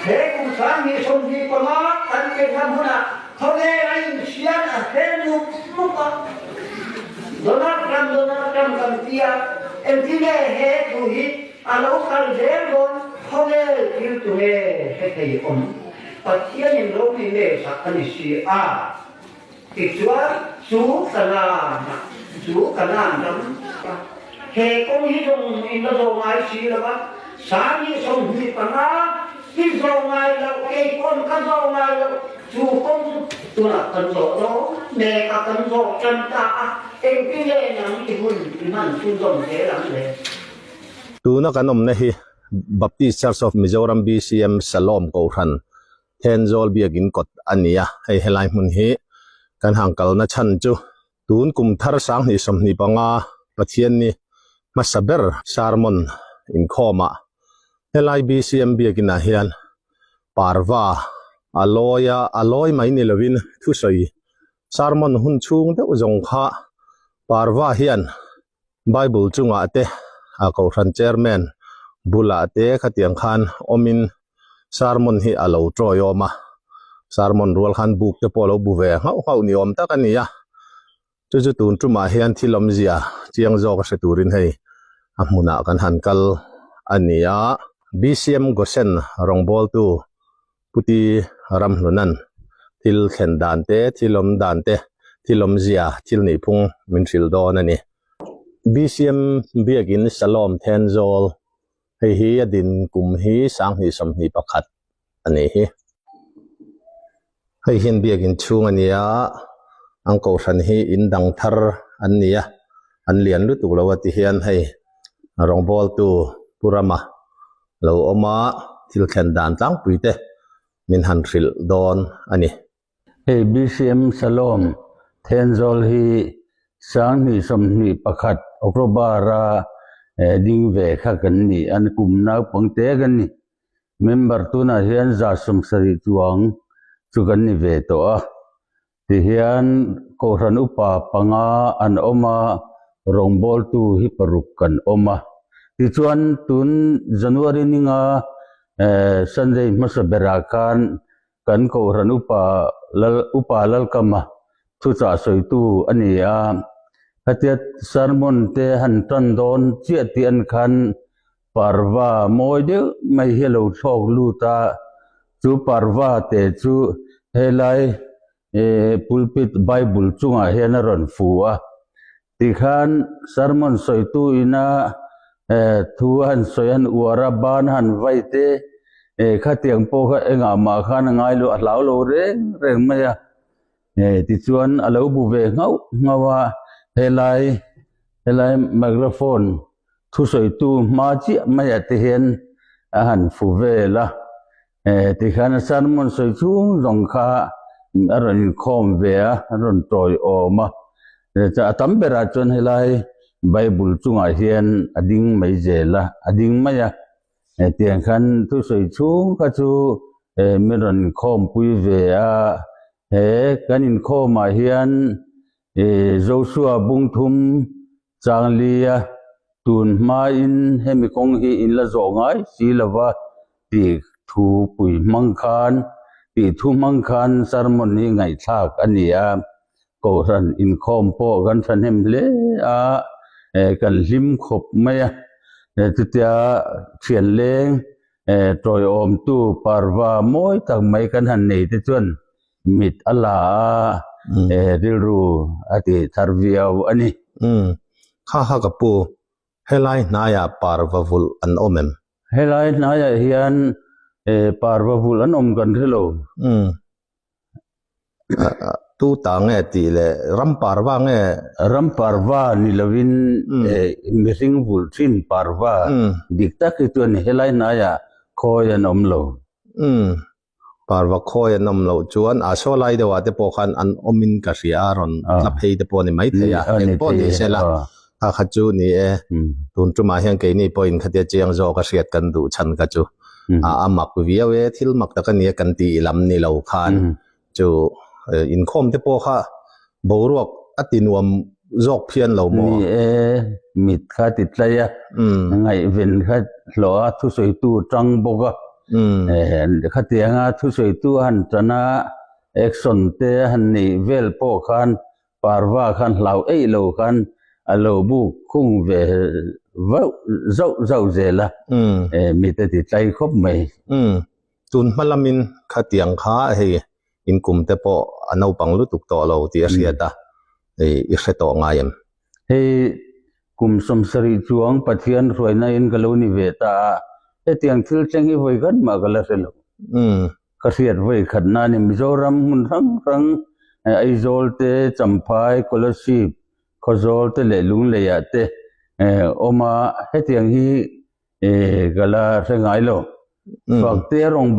He kum 2025 kan chenna hmunah khawvel a insiam a hre mup mup a. Donald Trump, Donald Trump kan ti a, engtin nge he thu hi a lo kal zel dawn khawvel thil tu nge hre thei awm? Pathianin ropui mek sak a ni si a. Tichuan, chu Kanaan, chu Kanaan ram a, he kawng hi zawng in la zawh ngai si lo va, 2025 i zawh ngai loh, kei pawn ka zawh ngai loh, chu kawng chu tunah kan zawh dawn mek a, kan zawh tan ta a, engtin nge nang i hun i hman chhunzawm zel ang le? Tuna kan awmna hi Baptist Church of Mizoram BCM Shalom Kohhran Thenzawl biakin kawt a ni a, hei helai hmun hi kan han kalna chhan chu tun kum thar 2025 Pathianni hmasa ber sermon inkhawmah helai BCM biakinah hian parva a lawi a, a lawi mai ni lovin thusawi sermon hun chhung deuh zawng kha parva hian Bible chungah te a kohhran chairman bulah te khatiang khan awmin sermon hi a lo tawiawm a, sermon rual khan buk te pawh a lo bu ve nghauh nghauh ni awm tak a ni a, chu chu tun tumah hian thil awmzia chiang zawk a hre turin hei a hmunah kan han kal a ni a, BCM Gosen rawngbawltu Puti Ramhlunan thil thlen dan te, thil awm dan te, thil awmzia, thil nihphung min hrilh dawn a ni. BCM Biakin Shalom Thenzawl, hei hi a din kum hi 2021 a ni hi. Hei hian biakin chhung a ni a, an kohhran hi in dang thar an ni a, an lian lutuk lo a ti hian hei rawngbawltu Pu Rama lo awm a, thil thlen dan tlangpui te min han hrilh dawn a ni. Hei BCM Shalom Thenzawl hi 2021 October-a ding ve kha kan ni a, kum naupangte kan ni. Member tunah hian 170 chuang chu kan ni ve tawh a, tihian Kohhran upa panga an awm a, rawngbawltu hi paruk kan awm a. Tichuan tun January ninga Sunday hmasa berah khan kan Kohhran upa Lal upa Lalkama thuchah sawitu a ni a, hetia sermon te han tan dawn chiah tih an khan Parva mawi deuh mai hi a lo thlawk lut a, chu parva te chu helai pulpit bible chungah hian a rawn fu a, tikhan sermon sawitu ina thu a han sawi a han uar a, ban a han vai te khatiang pawh kha engah mah khan a ngai lo a hlau lo reng reng mai a, tichuan a lo bu ve nghauh nghauh a, helai helai microphone Thusawitu hma chiah maiah te hian a han fu vel a, tikhian a sermon sawi chhung zawng kha a rawn inkhawm ve a, a rawn tawiawm a, a tam berah chuan helai Bible chungah hian a ding mai zel a, a ding mai a, hetiang khan thusawi chhung kha chu min rawn inkhawmpui ve a, he kan inkhawmah hian Joshua bungthum Changlia, tun hmain hemi kawng hi in la zawh ngai si lova tih thu pui hmang khan tih thu hmang khan sermon hi ngaihthlak a ni a, Kohhran inkhawm pawh kan thahnem hle a, kan hlim khawp mai a, chutia thian leng tawiawmtu parva mawi tak mai kan han nei te chuan mit a la a, rilru a ti thar viau a ni. Umm, kha kha ka pu, helai hnaiah parva vulh an awm em? Helai hnaiah hian parva vulh an awm kan hre lo. Umm, tu ta nge tih leh ram parva nge? Ram parva ni lovin mihring vulh thin parva dik tak hi chuan helai hnaiah khawi an awm lo. Umm, Parva khawi an awm loh chuan a saw lai deuhah te pawh khan an awmin ka hria a, rawn tla phei te pawh a ni maithei a, eng pawh ni se la, kha kha chu ni e, tun tumah hian keini pawhin khatia chiang zawk a hriat kan duh chhan kha chu a mak viau e, thil mak tak a ni e kan tih lam ni lo khan chu inkhawm te pawh kha boruak a ti nuam zawk phian lo maw? Ni e, mit kha ti tlai a, ngaihven kha hlawh a, thusawitu tang bawk a. Khatianga thusawitu a han tan a, action te a han neih vel pawh khan Parva khan hlau eih lo khan a lo buk khung ve vauh zauh zauh zel a, mite ti tlai khawp mai. Tun hma lamin khatiang kha hei in kum te pawh a naupang lutuk tawh lo tih a hriat a, i hre tawh ngai em? Hei kum 70 chuang Pathian hruaina in ka lo ni ve ta a, hetiang thil thleng hi vawi khat mah ka la hre lo. Ka hriat vawi khat na ni Mizoram hmun hrang hrang Aizawl te, Champhai, Kolasib, Khawzawl te leh Lunglei ah te awm a, hetiang hi ka la hre ngai lo. Fakte rawng.